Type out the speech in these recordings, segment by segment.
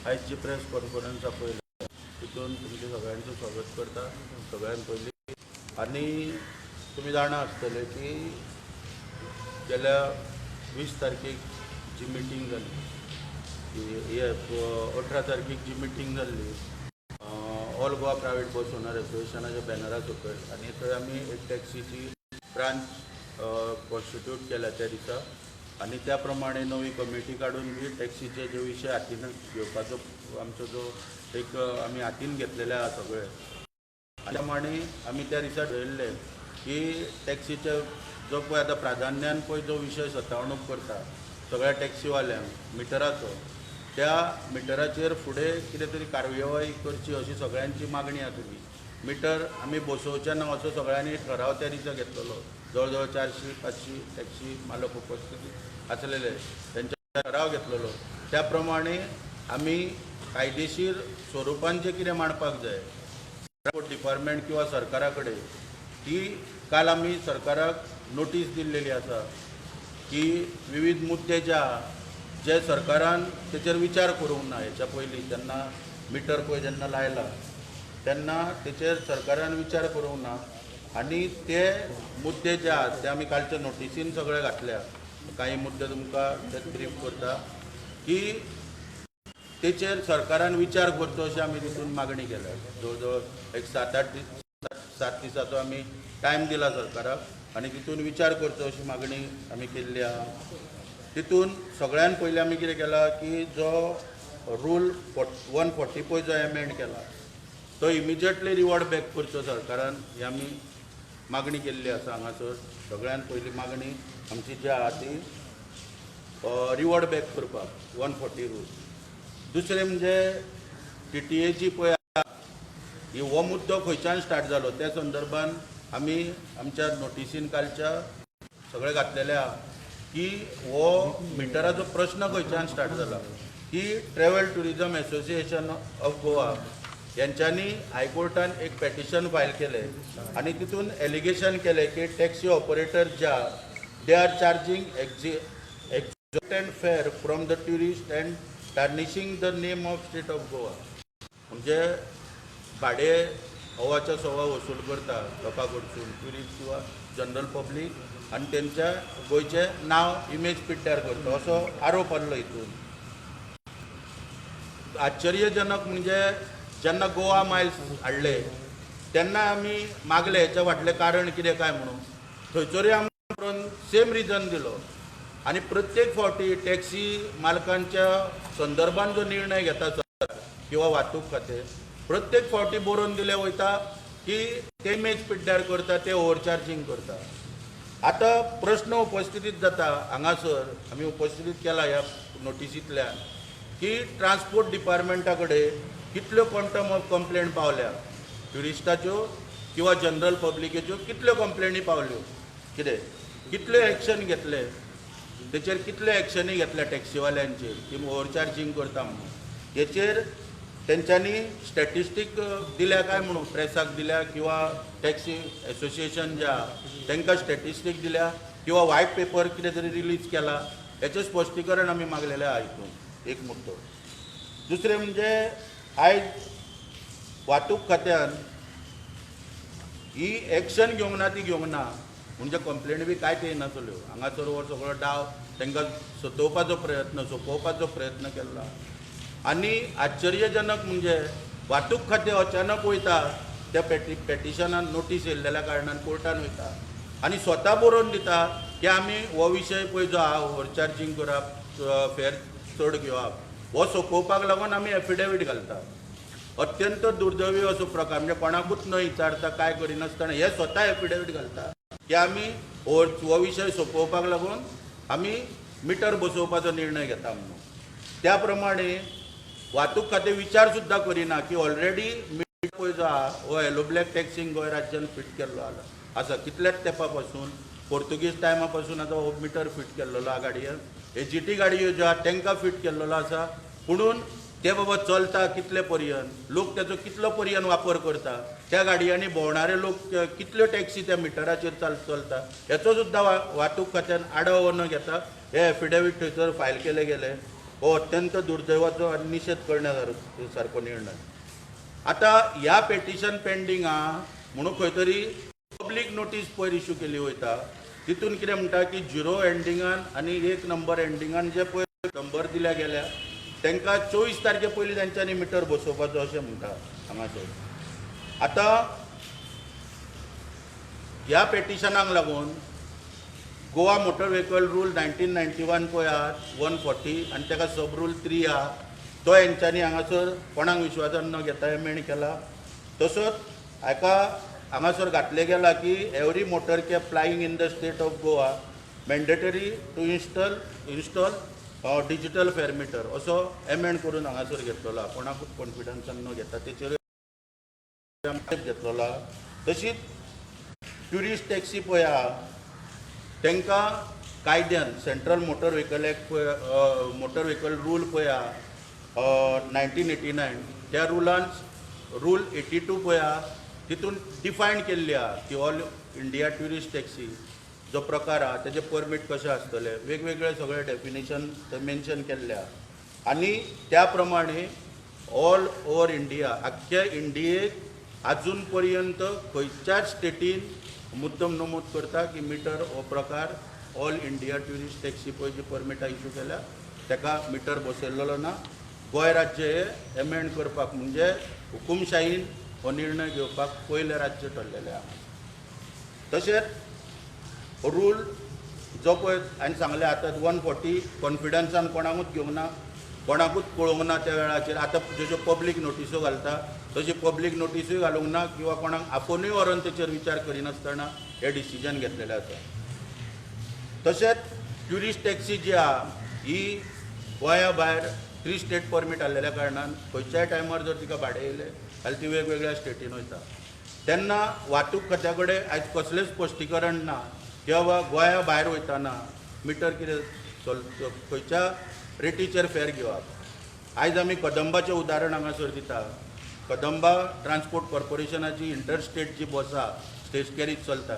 आयज जी press conference आपयल्या तितून तुमचें सगळ्यांचें स्वागत करता सगळ्यान पयलीं. आनी तुमी जाणा आसतले की गेल्या 20 तारखेक जी मिटींग जाली, हे 18 तारखेक जी मिटींग जाल्ली ऑल गोवा प्रायवेट बस ओनर एसोसिएशनाच्या बॅनरा सकयल, आनी थंय आमी एक टॅक्सीची ब्रांच कॉन्स्टिट्यूट केल्या त्या दिसा, आनी त्या प्रमाणे नवी कमिटी काडून बी टॅक्सीचे जे विशय हातीन घेवपाचो आमचो जो एक आमी हातीन घेतलेले आहा सगळे. आनी त्या प्रमाणे आमी त्या दिसा ठरयल्लें की टॅक्सीचे जो पळय आतां प्राधान्यान पळय जो विशय सतावणूक करता सगळ्या टॅक्सीवाल्यांक मिटराचो, त्या मिटराचेर फुडें कितें तरी कार्यवाही करची अशी सगळ्यांची मागणी आसली. मिटर आमी बसोवचे ना असो सगळ्यांनी ठराव त्या दिसा घेतलेलो. जवळ जवळ 400-500 टॅक्सी मालक उपस्थित आसलेले, तेंच्या ठराव घेतलेलो. त्या प्रमाणे आमी कायदेशीर स्वरुपान जें कितें मांडपाक जाय ट्रान्सपोर्ट डिपार्टमेंट किंवा सरकारा कडेन, ती काल आमी सरकाराक नोटीस दिल्लेली आसा की विविध मुद्दे जे आहा जे सरकारान तेचेर विचार करूंक ना. हेच्या पयलीं जेन्ना मिटर पळय जेन्ना लायला तेन्ना तेचेर सरकारान विचार करूंक ना, आनी ते मुद्दे जे आहात ते आमी कालच्या नोटिसीन सगळे घातल्या. कांय मुद्दे तुमकां ते ब्रीफ करता की तेचेर सरकारान विचार करचो अशें आमी तितून मागणी केल्या. जवळ जवळ एक 7-8 दीस, 7 दिसाचो आमी टायम दिला सरकाराक आनी तितून विचार करचो अशी मागणी आमी केल्ली आहा. तितून सगळ्यान पयलीं आमी कितें केलां की जो रूल 140 पळय जो एमेंड केला तो इमिजिएटली रिवर्ट बॅक करचो सरकारान, ही आमी मागणी केल्ली आसा. हांगासर सगळ्यान पयली मागणी आमची जी आहा ती रिवर्ट बॅक करपाक 140 रूल. दुसरें म्हणजे टीटीएची पळय ही हो मुद्दो खंयच्यान स्टार्ट जालो त्या संदर्भान आमी आमच्या नोटिसीन कालच्या सगळे घातलेले आहा की हो मिटराचो प्रश्न खंयच्यान स्टार्ट जाला की travel tourism association of Goa यांच्यांनी हायकोर्टान एक पेटिशन फायल केलें आनी तितून एलिगेशन केलें की टॅक्सी ऑपरेटर ज्या they are charging exorbitant fare from the tourist and tarnishing the name of state of Goa. म्हणजे भाडे अवाच्या सवा वसूल करता लोकां कडसून, ट्युरिस्ट किंवा जनरल पब्लीक, आनी तेंच्या गोंयचें नांव इमेज पिड्ड्यार करता असो आरोप आहलो. हितून आश्चर्यजनक म्हणजे जेन्ना गोवा मायल्स हाडले तेन्ना आमी मागले हेच्या फाटलें कारण कितें काय म्हणून, थंयसरूय आमकां सेम रिजन दिलो. आनी प्रत्येक फावटी टॅक्सी मालकांच्या संदर्भान जो निर्णय घेता सरकार किंवा वाहतूक खातें, प्रत्येक फावटी बरोवन दिले वयता की ते इमेज पिड्ड्यार करता, ते ओवरचार्जींग करता. आतां प्रश्न उपस्थितीत जाता हांगासर आमी उपस्थितीत केला ह्या नोटिसींतल्यान की ट्रान्सपोर्ट डिपार्टमेंटा कडेन कितल्यो क्वॉन्टम ऑफ कंप्लेन पावल्या ट्युरिस्टाच्यो किंवा जनरल पब्लिकेच्यो, कितल्यो कंप्लेनी पावल्यो, कितें कितल्यो एक्शन घेतले तेचेर, कितल्यो एक्शनी घेतल्या टॅक्सीवाल्यांचेर की ओवरचार्जींग करता म्हणून, हेचेर तेंच्यांनी स्टॅटिस्टीक दिल्या काय म्हणून, प्रेसाक दिल्या किंवा टॅक्सी एसोसिएशन जे आहा तांकां स्टॅटिस्टीक दिल्या किंवा व्हायट पेपर कितें तरी रिलीज केला, हेचें स्पश्टीकरण आमी मागलेलें आहा. हितून एक मुद्दो. दुसरें म्हणजे आयज वाहतूक खात्यान ही एक्शन घेवंक ना, ती घेवंक ना म्हणजे कंप्लेन बी कांयच येनासल्यो. हांगासर हो सगळो डाव तांकां सतोवपाचो प्रयत्न, सोंपोवपाचो प्रयत्न केल्लो. आनी आश्चर्यजनक म्हणजे वाहतूक खातें अचानक वयता त्या पेटिशनान नोटीस येयल्लेल्या कारणान कोर्टान वयता आनी स्वता बरोवन दिता की आमी हो विशय पळय जो आहा ओवरचार्जींग करप, फेर चड घेवप, हो सोंपोवपाक लागून आमी एफिडेवीट घालता. अत्यंत दुर्दैवी असो प्रकार. म्हणजे कोणाकूच न विचारता, काय करिनासतना हे स्वता एफिडेवीट घालता की आमी हो विशय सोंपोवपाक लागून आमी मिटर बसोवपाचो निर्णय घेता म्हणून. त्या प्रमाणे वाहतूक खातें विचार सुद्दां करिना की ऑलरेडी मिटर पळय जो आहा हो येलो ब्लॅक टॅक्सींक गोंय राज्यान फिट केल्लो आसा कितल्याच तेंपा पासून, पोर्तुगीज टायमा पासून आतां हो मिटर फिट केल्लो आहा गाडयेक. एजीटी गाडयो ज्यो आहा तांकां फिट केल्लो आसा, पुणून ते बाबा चलता कितले पर्यंत, लोक तेचो कितलो पर्यंत वापर करता, त्या गाडयांनी भोंवणारे लोक कितल्यो टॅक्सी त्या मिटराचेर चलता, हेचो सुद्दां वाहतूक खात्यान आढावो न घेता हे एफिडेवीट थंयसर फायल केले गेले. हो अत्यंत दुर्दैवाचो आनी निशेध करण्या सारको निर्णय. आतां ह्या पेटिशन पेंडींग आहा म्हणून खंय तरी पब्लीक नोटीस पयर इशू केली वयता. तितून कितें म्हणटा की झिरो एंडिंगान आनी एक नंबर एंडिंगान जे पयर नंबर दिल्या गेल्या तांकां 24 तारखे पयलीं तेंच्यांनी मिटर बसोवपाचो अशें म्हणटा हांगासर. आतां ह्या पेटिशनाक लागून गोवा मोटर व्हेकल रूल 1991 पळय आहा 140 आनी ताका सब रूल 3 आहा, तो हेंच्यांनी हांगासर कोणाक विश्वासान न घेता एमेंड केला. तसोच हाका हांगासर घातलें गेला की every motor cab plying in the state of Goa mandatory to install digital fare meter असो एमेंड करून हांगासर घेतलेलो आहा. कोणाकूच कॉन्फिडन्सान न घेता तेचेर घेतलेलो आहा. तशीच ट्युरिस्ट टॅक्सी पळय आहा तांकां कायद्यान सेंट्रल मोटर व्हेकल एक्ट पळय, मोटर व्हेकल रूल पळय आहा 1989, त्या रुलान रूल 82 पळय आहा तितून डिफायन केल्ली आहा की ऑल इंडिया ट्युरिस्ट टॅक्सी जो प्रकार आहा तेजे परमीट कशें आसतलें, वेगवेगळे सगळे डेफिनेशन थंय मेन्शन केल्ले आहा. आनी त्या प्रमाणे ऑल ओवर इंडिया आख्ख्या इंडियेक आजून पर्यंत खंयच्याच स्टेटीन मुद्दम नमूद करता की मिटर हो प्रकार ऑल इंडिया ट्युरिस्ट टॅक्सी पळय जी परमिटां इशू केल्या ताका मिटर बसयल्लो ना. गोंय राज्य हे एमेंड करपाक म्हणजे हुकुमशाहीन हो निर्णय घेवपाक पयलें राज्य ठरलेलें आहा. तशेंच रूल जो पळय हांवें सांगलें आतां 140 कॉन्फिडन्सान कोणाकूच घेवंक ना, कोणाकूच पळोवंक ना त्या वेळाचेर. आतां जश्यो पब्लीक नोटिसो घालता तशी पब्लीक नोटिसूय घालूंक ना किंवा कोणाक आपोवनूय व्हरोन तेचेर विचार करिनासतना हें डिसिजन घेतलेलें आसा. तशेंच ट्युरिस्ट टॅक्सी जी आहा ही गोंया भायर 3 स्टेट परमीट आहलेल्या कारणान खंयच्याय टायमार जर तिका भाडें येयलें जाल्यार ती वेगवेगळ्या स्टेटीन वयता. तेन्ना वाहतूक खात्या कडेन आयज कसलेंच स्पश्टीकरण ना की बाबा गोंया भायर वयतना मिटर कितें चल खंयच्या रेटीचेर फेर घेवप. आयज आमी कदंबाचें उदाहरण हांगासर दिता. कदंबा ट्रान्सपोर्ट कॉर्पोरेशनाची इंटरस्टेट जी बस आहा स्टेट कॅरीज चलता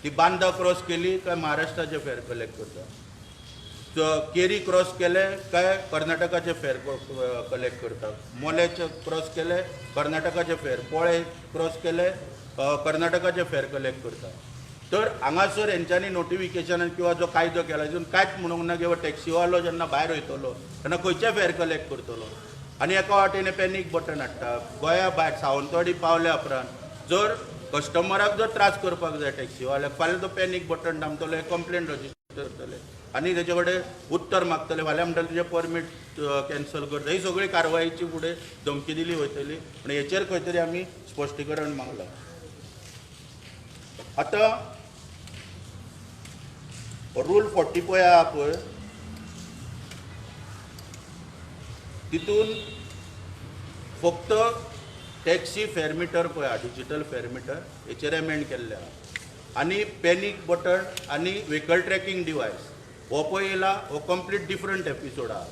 ती बांदा क्रॉस केली काय महाराष्ट्राचे फेर कलेक्ट करता, केरी क्रॉस केले काय कर्नाटकाचे फेर कलेक्ट करता, मोल्याचे क्रॉस केले कर्नाटकाचे फेर, पोळे क्रॉस केले कर्नाटकाचे फेर कलेक्ट करता. तर हांगासर हेंच्यांनी नोटिफिकेशन किंवा जो कायदो केला तितून कांयच म्हणूंक ना किंवा टॅक्सीवालो जेन्ना भायर वयतलो तेन्ना खंयचे फेर कलेक्ट करतलो. आनी एका वाटेन पॅनीक बटन हाडटा. गोंया भायर सावंतवाडी पावल्या उपरांत जर कस्टमराक जर त्रास करपाक जाय टॅक्सीवाल्याक, फाल्यां तो पॅनीक बटन दामतलो, हे कंप्लेन रजिस्टर करतले आनी तेजे कडेन उत्तर मागतले, फाल्यां म्हणटले तुजें परमीट कॅन्सल करता. ही सगळी कारवायेची फुडें धमकी दिली वयतली. आनी हेचेर खंय तरी आमी स्पश्टीकरण मागलां. आतां रूल 40 पळय आहा पळय तितून फक्त टॅक्सी फेर मिटर पळय आहा, डिजिटल फेर मिटर हेचेर एमेंड केल्लें आहा. आनी पॅनीक बटन आनी व्हेकल ट्रॅकिंग डिवायस हो पळय येयला हो कंप्लीट डिफरंट एपिसोड आहा.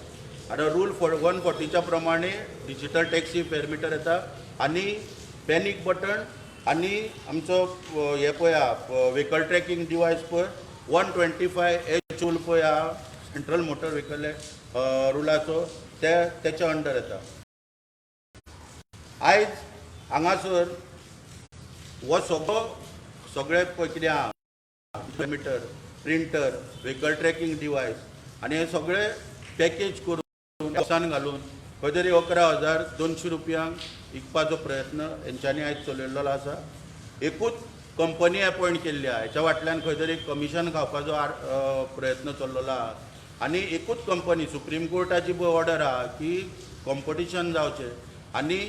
आतां रूल 140च्या प्रमाणे डिजिटल टॅक्सी फेर मिटर येता आनी पॅनीक बटन आनी आमचो हे पळय आहा व्हेकल ट्रॅकिंग डिवायस पळय 125H rule पळय आहा सेंट्रल मोटर व्हेकल रुलाचो ते तेच्या अंडर येता. आयज हांगासर हो सगळो सगळे पळय कितें आहा meter, printer, vehicle tracking device आनी हे सगळे पॅकेज करून बॉक्सान घालून खंय तरी 11,200 रुपयांक विकपाचो प्रयत्न हेंच्यांनी आयज चलयल्लो आसा. एकूच कंपनी अपॉयंट केल्ली आहा, हेच्या फाटल्यान खंय तरी कमिशन खावपाचो प्रयत्न चल्लेलो आहा. आनी एकूच कंपनी सुप्रीम कोर्टाची पळय ऑर्डर आहा की कॉम्पिटिशन जावचें आनी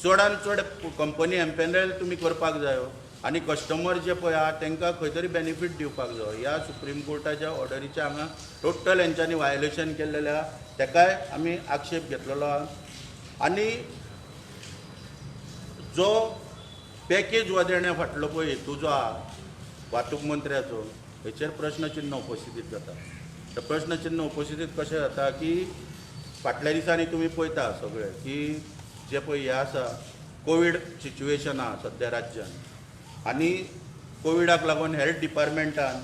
चडान चड कंपनी एम्पेनल तुमी करपाक जायो आनी कस्टमर जे पळय आहा तांकां खंय तरी बेनिफीट दिवपाक जायो. ह्या सुप्रीम कोर्टाच्या ऑर्डरीच्या हांगा टोटल हेंच्यांनी वायोलेशन केल्लेलें आहा, तेकाय आमी आक्षेप घेतलेलो आहा. आनी जो पॅकेज हो देण्या फाटलो पळय हेतू जो आहा वाहतूक मंत्र्याचो हेचेर प्रश्नचिन्न उपस्थितीत जाता. तर प्रश्नचिन्न उपस्थितीत कशें जाता की फाटल्या दिसांनी तुमी पळयता सगळे की जे पळय हें आसा कोवीड सिच्युएशन आहा सद्या राज्यान आनी कोविडाक लागून हेल्थ डिपार्टमेंटान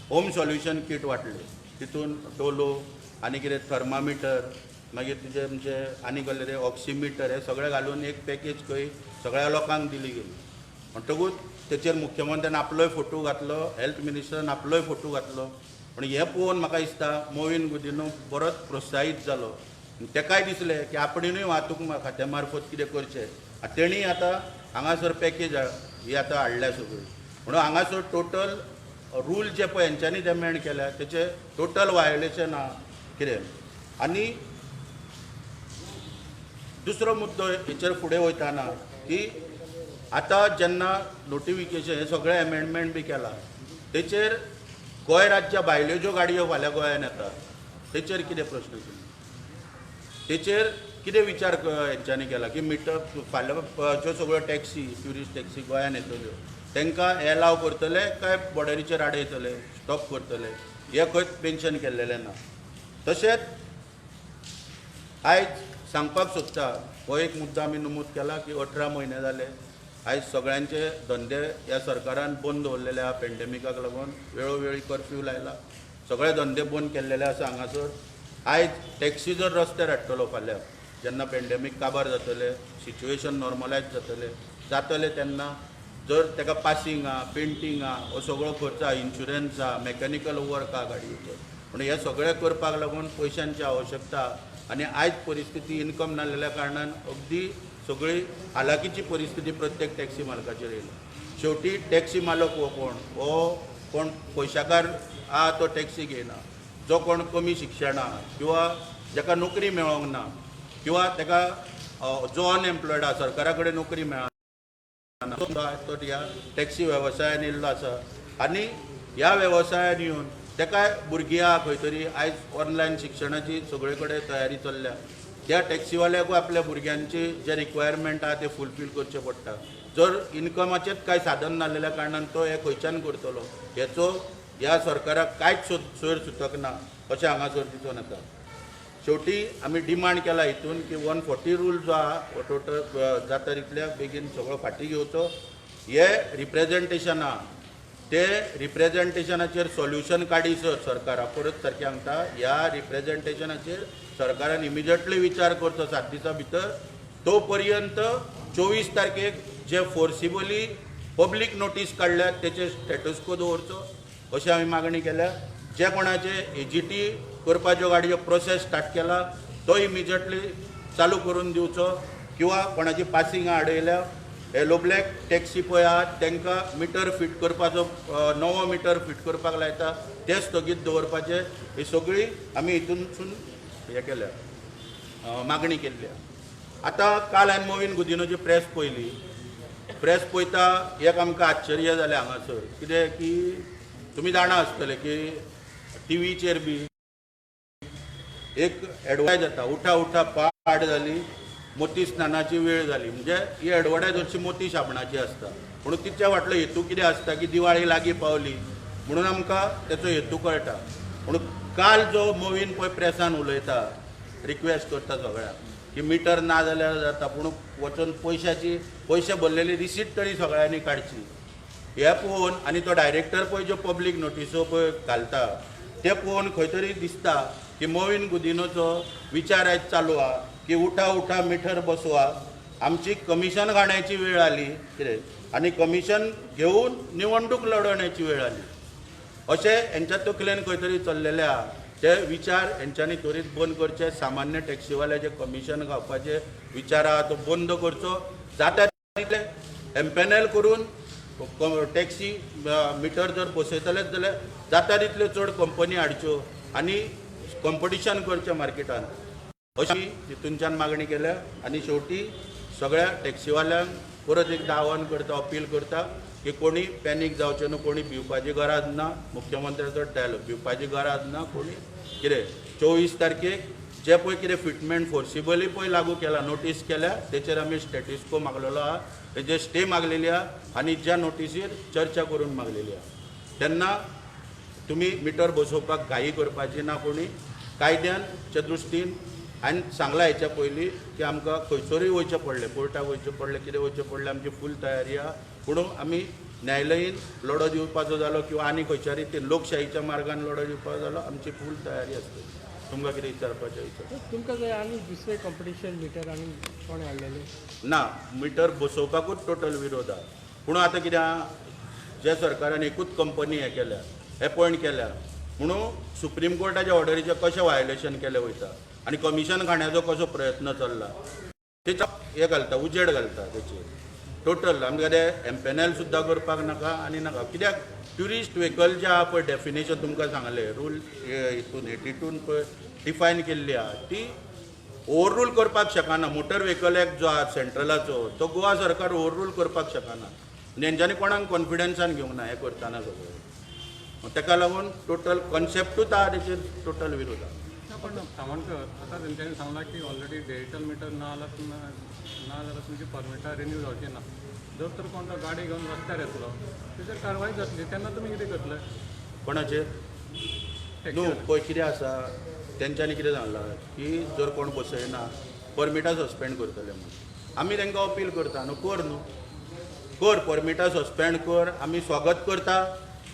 होम सोल्युशन कीट वांटले, तितून डोलो आनी कितें थर्मामिटर मागीर तुजे आमचे आनी कसले रे ऑक्सिमिटर हे सगळे घालून एक पॅकेज खंय सगळ्या लोकांक दिली गेली. म्हणटकूच तेचेर मुख्यमंत्र्यान आपलोय फोटो घातलो, हेल्थ मिनिस्टरान आपलोय फोटो घातलो. पूण हें पळोवन म्हाका दिसता मोविन गुदिन्हो बरोच प्रोत्साहीत जालो. तेकाय दिसलें की आपणेनूय वाहतूक खात्या मार्फत कितें करचें. आनी तेणी आतां हांगासर पॅकेज ही आतां हाडल्या सगळी. म्हणून हांगासर टोटल रूल जे पळय हेंच्यांनी जे एमेंड केल्या तेचे टोटल वायोलेशन आहा कितें. आनी दुसरो मुद्दो हेचेर फुडें वयताना की आतां जेन्ना नोटिफिकेशन हे सगळे एमेंडमेंट बी केला तेचेर गोंय राज्या भायल्यो ज्यो गाडयो फाल्यां गोंयान येता तेचेर कितें प्रश्न चिन्न, तेचेर कितें विचार हेंच्यांनी केला की मिटर फाल्यां ज्यो सगळ्यो टॅक्सी ट्युरिस्ट टॅक्सी गोंयान येतल्यो तांकां एलाव करतले काय बॉर्डरीचेर आडयतले, स्टॉप करतले, हें खंयच मेन्शन केल्लेलें ना. तशेंच आयज सांगपाक सोदता हो एक मुद्दो आमी नमूद केला की 18 म्हयने जाले आयज सगळ्यांचे धंदे ह्या सरकारान बंद दवरलेले आहा पेंडेमिकाक लागून, वेळोवेळी कर्फ्यू लायला, सगळे धंदे बंद केल्लेले आसा हांगासर. आयज टॅक्सी जर रस्त्यार हाडटलो फाल्यां जेन्ना पेंडेमीक काबार जातले, सिच्युएशन नॉर्मलायज जातले तेन्ना जर ताका पासींग आहा, पेंटींग आहा, हो सगळो खर्च आहा, इन्शुरन्स आहा, मॅकॅनिकल वर्क आहा गाडयेचेर, पूण हें सगळें करपाक लागून पयशांची आवश्यकता. आनी आयज परिस्थिती इनकम नासलेल्या कारणान अगदी सगळी हालाकीची परिस्थिती प्रत्येक टॅक्सी मालकाचेर येयल्या. शेवटी टॅक्सी मालक हो कोण, हो कोण पयशाकार आहा तो टॅक्सी घेयना, जो कोण कमी शिक्षण आहा किंवा जाका नोकरी मेळोंक ना किंवा ताका जो अनएम्प्लॉयड आहा, सरकारा कडेन नोकरी मेळना तो ह्या टॅक्सी वेवसायान येयल्लो आसा. आनी ह्या वेवसायान येवन ताका भुरगीं आहा खंय तरी, आयज ऑनलायन शिक्षणाची सगळे कडेन तयारी चल्ल्या, त्या टॅक्सीवाल्याकूय आपल्या भुरग्यांची जे रिक्वायरमेंट आहा ते फुलफील करचें पडटा. जर इनकमाचेंच कांय साधन नासलेल्या कारणान तो हें खंयच्यान करतलो हेचो ह्या सरकाराक कांयच सोयर सुतक ना अशें हांगासर दिसून येता. शेवटी आमी डिमांड केला हितून की 140 रूल जो आहा हो टोटल जाता तितल्या बेगीन सगळो फाटीं घेवचो. हे रिप्रेजेंटेशन आहा ते रिप्रेजेंटेशनाचेर सोल्युशन काडीसर सरकारा परत सारकें सांगता, ह्या रिप्रेजेंटेशनाचेर सरकारान इमिजिएटली विचार करचो 7 दिसां भितर. तो पर्यंत 24 तारखेक जे फोर्सिबली पब्लीक नोटीस काडल्यात तेचे स्टेटसको दवरचो अशें आमी मागणी केल्या. जे कोणाचे एजीटी करपाच्यो गाडयो प्रोसेस स्टार्ट केला तो इमिजिएटली चालू करून दिवचो, किंवा कोणाची पासिंगां आडयल्या येलो ब्लॅक टॅक्सी पळय आहात तांकां मिटर फिट करपाचो नवो मिटर फिट करपाक लायता ते स्थगीत दवरपाचे, ही सगळी आमी हितूनसून हें केल्या, मागणी केल्ली. आतां काल हांवें मोविन गुदिनोची प्रेस पळयली. प्रेस पळयता एक आमकां आश्चर्य जालें हांगासर कितें की तुमी जाणा आसतले की टिवीचेर बी एक एडवर्टायज जाता, उठा उठा पाड जाली मोती स्नानाची वेळ जाली, म्हणजे ही एडवर्टायज हरशी मोती साबणाची आसता, पूण तिच्या फाटलो हेतू कितें आसता की दिवाळी लागीं पावली म्हणून आमकां तेचो हेतू कळटा. पूण काल जो मोविन पळय प्रेसान उलयता, रिक्वेस्ट करता सगळ्यांक की मिटर ना जाल्यार जाता, पूण वचून पयशाची पयशे भरलेली रिसीट तरी सगळ्यांनी काडची, हें पळोवन आनी तो डायरेक्टर पळय ज्यो पब्लीक नोटिसो पळय घालता ते पळोवन खंय तरी दिसता की मोविन गुदिनोचो विचार आयज चालू आहा की उठा उठा मिटर बसवा, आमची कमिशन खाण्याची वेळ आली कितें आनी कमिशन घेवन निवडणूक लडवण्याची वेळ आली अशें हेंच्या तकलेन खंय तरी चल्लेलें आहा. ते विचार हेंच्यांनी त्वरीत बंद करचे. सामान्य टॅक्सीवाल्याचे कमिशन खावपाचे विचार आहा तो बंद करचो. जाता तितले एम्पॅनल करून टॅक्सी मिटर जर बसयतलेच जाल्यार जाता तितल्यो चड कंपनी हाडच्यो आनी कॉम्पिटिशन करचें मार्केटान अशी तितूनच्यान मागणी केल्या. आनी शेवटी सगळ्या टॅक्सीवाल्यांक परत एकदां आव्हान करता, अपील करता की कोणी पॅनीक जावचें न्हू, कोणी भिवपाची गरज ना. मुख्यमंत्र्याचो डायलॉग, भिवपाची गरज ना कोणी कितें. 24 तारखेक जे पळय कितें फिटमेंट फोर्सिबली पळय लागू केला, नोटीस केल्या, तेचेर आमी स्टेटसको मागलेलो आहा, तेजेर स्टे मागलेली आहा आनी ज्या नोटीसीर चर्चा करून मागलेली आहा. तेन्ना तुमी मिटर बसोवपाक घाई करपाची ना कोणी. कायद्याच्या दृश्टीन हांवें सांगलां हेच्या पयलीं की आमकां खंयसरूय वयचें पडलें, कोर्टाक वयचें पडलें, कितें वयचें पडलें, आमची फूल तयारी आहा. पूण आमी न्यायालयीन लढो दिवपाचो जालो किंवा आनी खंयच्या रितीन लोकशाहीच्या मार्गान लढो दिवपाचो जालो, आमची फूल तयारी आसतली. तुमकां कितें विचारपाचें विचार. तुमकां जर आनी दुसरे कॉम्पिटिशन मिटर आनी कोणें हाडलेले? ना, मिटर बसोवपाकूच टोटल विरोध आहा. पूण आतां कितें आहा, जे सरकारान एकूच कंपनी हें केल्या, एपॉयंट केल्या म्हणून सुप्रीम कोर्टाच्या ऑर्डरीचें कशें व्हायोलेशन केलें वयता आनी कमिशन खाण्याचो कसो प्रयत्न चल्ला तेच्या हें घालता, उजेड घालता तेचेर. टोटल आमकां ते एम्पेनल सुद्दां करपाक नाका आनी नाका, कित्याक ट्युरिस्ट व्हेकल जे आहा पळय, डेफिनेशन तुमकां सांगलें, रूल हितून 82न पळय डिफायन केल्ली आहा, ती ओवररूल करपाक शकना. मोटर व्हेकल एक्ट जो आहा सेंट्रलाचो, तो गोवा सरकार ओवररूल करपाक शकना आनी हेंच्यांनी कोणाक कॉन्फिडन्सान घेवंक ना हें करतना सगळें. ताका लागून टोटल कॉन्सेप्टूच आहा तेचेर टोटल विरोध आहा. ना, पण तामणकर, आतां तेंच्यांनी सांगलां की ऑलरेडी डिजिटल मिटर ना जाल्यार, ना जाल्यार तुमची परमिटां रिन्यू जावची ना. जर तर कोण तो गाडी घेवन रस्त्यार येतलो, तेजेर कारवाय जातली, तेन्ना तुमी कितें करतले? कोणाचेर? न्हू, पळय कितें आसा, तेंच्यांनी कितें सांगलां की जर कोण बसयना परमिटां सस्पेंड करतले म्हणून. आमी तांकां अपील करता न्हू, कर न्हू, कर, परमिटां सस्पेंड कर, आमी स्वागत करता.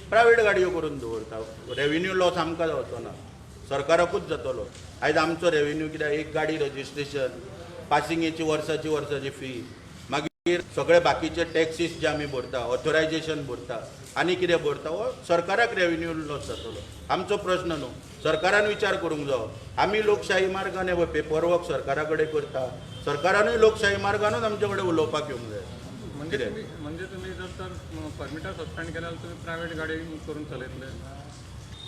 प्रायवेट गाडयो करून दवरता, रेवेन्यू लॉस आमकां जावचो ना, सरकाराकूच जातलो. आयज आमचो रेवेन्यू कित्याक, एक गाडी रजिस्ट्रेशन, पासिंगेची वर्साची वर्साची फी, मागीर सगळे बाकीचे टॅक्सीस जे आमी भरता, ऑथोरायजेशन भरता आनी कितें भरता, हो सरकाराक रेवेन्यू लॉस जातलो. आमचो प्रश्न न्हू, सरकारान विचार करूंक जावो. आमी लोकशाही मार्गान हे पेपर वर्क सरकारा कडेन करता, सरकारानूय लोकशाही मार्गानूच आमचे कडेन उलोवपाक येवंक जाय. म्हणजे कितें? तुमी, म्हणजे तुमी जर तर परमिटां सस्पेंड केल्यार तुमी प्रायवेट गाडी करून चलयतले?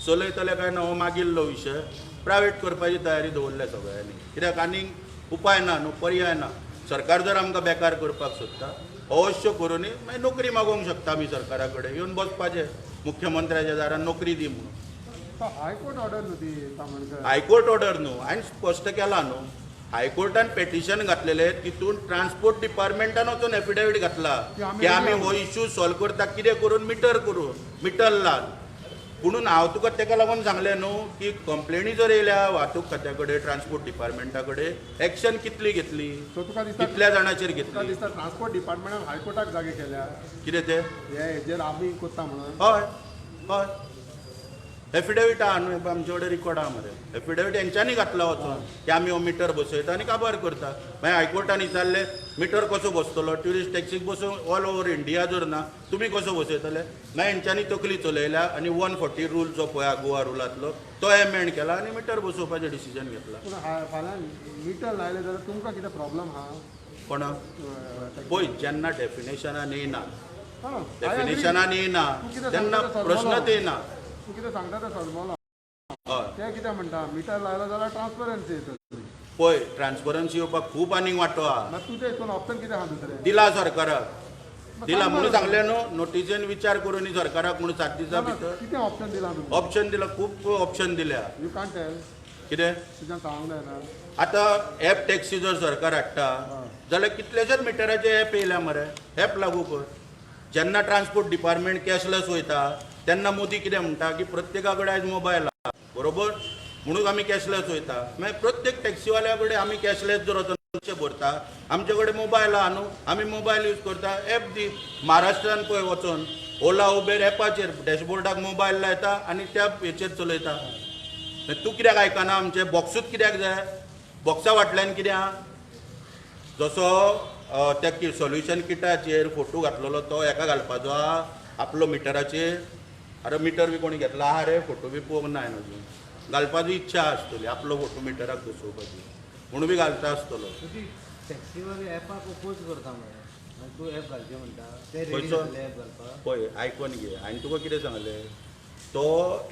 चलयतले काय ना हो मागिल्लो विशय. प्रायवेट करपाची तयारी दवरल्या सगळ्यांनी, कित्याक आनीक उपाय ना न्हू, पर्याय ना. सरकार जर आमकां बेकार करपाक सोदता अवश्य करूनय मागीर नोकरी मागोवंक शकता आमी, सरकारा कडेन येवन बसपाचें मुख्यमंत्र्याच्या दारान, नोकरी दी म्हणून. हायकोर्ट ऑर्डर न्हू ती, तामणकर? हायकोर्ट ऑर्डर न्हू, हांवें स्पश्ट केला न्हू. हायकोर्टान पेटिशन घातलेलें, तितून ट्रान्सपोर्ट डिपार्टमेंटान वचून एफिडेवीट घातला की आमी हो इश्यू सॉल्व करता कितें करून, मिटर करून, मिटर लावन. पुणून हांव तुका तेका लागून सांगलें न्हू की कंप्लेनी जर येयल्या वाहतूक खात्या कडेन, ट्रान्सपोर्ट डिपार्टमेंटा कडेन, एक्शन कितली घेतली? सो तुका दिसता, कितल्या जाणांचेर तुका घेतली? दिसता ट्रान्सपोर्ट डिपार्टमेंटान हायकोर्टाक जागे केल्या कितें तें? हे हेजेर आमी करता म्हणून? हय हय, एफिडेवीट आहा न्हू आमचे कडेन, रिकॉर्ड आहा मरे. एफिडेवीट हेंच्यांनी घातला वचोन की आमी हो मिटर बसयता आनी काबार करता. मागीर हायकोर्टान विचारलें, मिटर कसो बसतलो ट्युरिस्ट टॅक्सीक बसोवंक, ऑल ओवर इंडिया जर ना, तुमी कसो बसयतले? मागीर हेंच्यांनी तकली चलयल्या आनी 140 रूल जो पळय आहा गोवा रुलांतलो, तो एमेंड केला आनी मिटर बसोवपाचें डिसिजन घेतला. पूण फाल्यां मिटर लायलें जाल्यार तुमकां कितें प्रॉब्लम आहा? कोणाक? पळय, जेन्ना डेफिनेशनान येयना, हा, I agree. डेफिनेशनान येयना तूं कितें तेन्ना सांगता तें प्रश्नच समजलो. येयना. तूं कितें सांगता तें समजलो. हय. ते कितें म्हणटा, मिटर लायलो जाल्यार ट्रान्सपरन्सी येतली. पळय, ट्रान्सपरन्सी येवपाक खूब आनीक वांटो आहा. मागीर तुजें हितून ऑप्शन कितें आहा दुसरें? दिला सरकाराक, दिला म्हणून सांगलें न्हू, नोटीसेन विचार करून सरकाराक म्हणून 7 दिसां भितर. कितें ऑप्शन दिलां तुमी? ऑप्शन दिला, खूब ऑप्शन दिल्या. You can't tell? कितें? तुज्यान सांगूंक जायना? आतां एप टॅक्सी जर सरकार हाडटा जाल्यार कितलेशेच मिटराचे एप येयल्या मरे, एप लागू कर. जेन्ना ट्रान्सपोर्ट डिपार्टमेंट कॅशलेस वयता तेन्ना मोदी कितें म्हणटा की प्रत्येका कडेन आयज मोबायल आहा, बरोबर, म्हणून आमी कॅशलेस वयता. मागीर प्रत्येक टॅक्सीवाल्या कडेन आमी कॅशलेस जर वचून पयशे भरता, आमचे कडेन मोबायल आहा न्हू, आमी मोबायल यूज करता, एप दी. महाराष्ट्रान पळय वचोन ओला उबेर एपाचेर डॅशबोर्डाक मोबायल लायता आनी त्या हेचेर चलयता. मागीर तूं कित्याक आयकना आमचें? बॉक्सूच कित्याक जाय? बॉक्सा फाटल्यान कितें आहा? जसो त्या सोल्युशन किटाचेर फोटो घातलेलो तो हेका घालपाचो आहा आपलो मिटराचेर. अरे, मिटर बी कोणी घेतला आहा रे, फोटो बी पळोवंक ना हांवें अजून. घालपाची इच्छा आसतली आपलो फोटो मिटराक बसोवपाची म्हणून बी घालता आसतलो. तुजी टॅक्सीवाले एपाक ओपोज करता मरे आनी तूं एप घालचें म्हणटा, ते रेडी खंयचो? जातले एप घालपाक? पळय, आयकोन घे, हांवें तुका कितें सांगलें, तो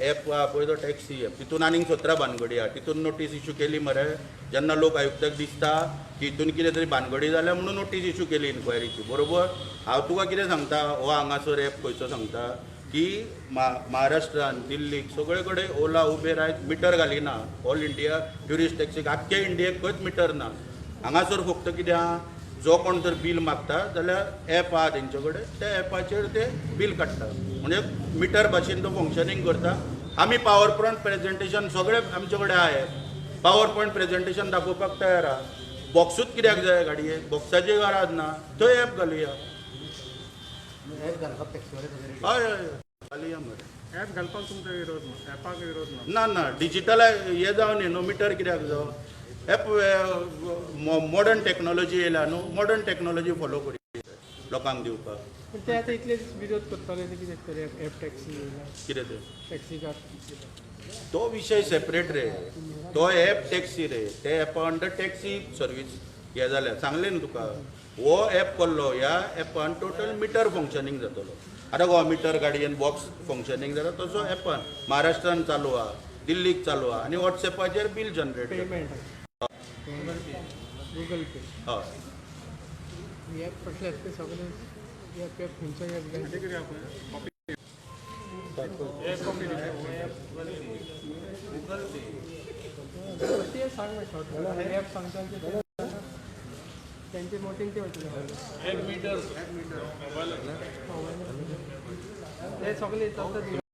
एप आहा पळय, तो टॅक्सी एप, तितून आनीक 17 भानगडी आहा. तितून नोटीस इशू केली मरे, जेन्ना लोक आयुक्ताक दिसता की हितून कितें तरी भानगडी जाल्या म्हणून नोटीस इशू केली इन्क्वायरीची, बरोबर. हांव तुका कितें सांगता, हो हांगासर एप खंयचो सांगता की महाराष्ट्रान, दिल्लीक सगळे कडेन ओला उबेर आयज मिटर घालिना. ऑल इंडिया ट्युरिस्ट टॅक्सीक आख्खे इंडियेक खंयच मिटर ना. हांगासर फक्त कितें आहा, जो कोण जर बील मागता जाल्यार एप आहा तेंचे कडेन, त्या एपाचेर ते बील काडटा, म्हणजे मिटर भाशेन तो फंक्शनींग करता. आमी पावर पॉयंट प्रेजेंटेशन सगळें आमचे कडेन आहा, पावर पॉयंट प्रेजेंटेशन दाखोवपाक तयार आहा. बॉक्सूच कित्याक जाय गाडयेक? बॉक्साची गरज ना, थंय एप घालुया. एप घालपाक टॅक्सीवाले सगळे रेडी? हय हय हय. घालया मरे. ॲप घालपाक तुमचो विरोध ना, ॲपाक विरोध ना. ना ना, डिजिटल हे जावन न्ही न्हू, मिटर कित्याक जावं? एप मॉडर्न टॅक्नॉलॉजी येयल्या न्हू, मॉडर्न टॅक्नॉलॉजी फॉलो करी लोकांक दिवपाक. पण ते आतां इतले दीस विरोध करताले, ते कितें तरी एप टॅक्सी येयला. कितें तें? टॅक्सीकार. तो विशय सेपरेट रे. तो एप टॅक्सी रे, ते एपा अंडर टॅक्सी सर्वीस हे जाल्या. सांगलें न्हू तुका, हो एप कल्लो, ह्या एपान टोटल मिटर फंक्शनींग जातलो. आतां गोवा मिटर गाडयेन बॉक्स फंक्शनींग जाता, तसो एपान महाराष्ट्रान चालू आहा, दिल्लीक चालू आहा आनी वॉट्सॅपाचेर बील जनरेट जाता. Payment Google pay. हय. एप कसले आसता ते सगळे एप, एप खंयचो एप घाल. कितें आपण कॉपी ते सांग मागीर शॉर्ट एप सांगता आनी ते तेंचे मोटीन ते वयतले. ते सगळे चलता.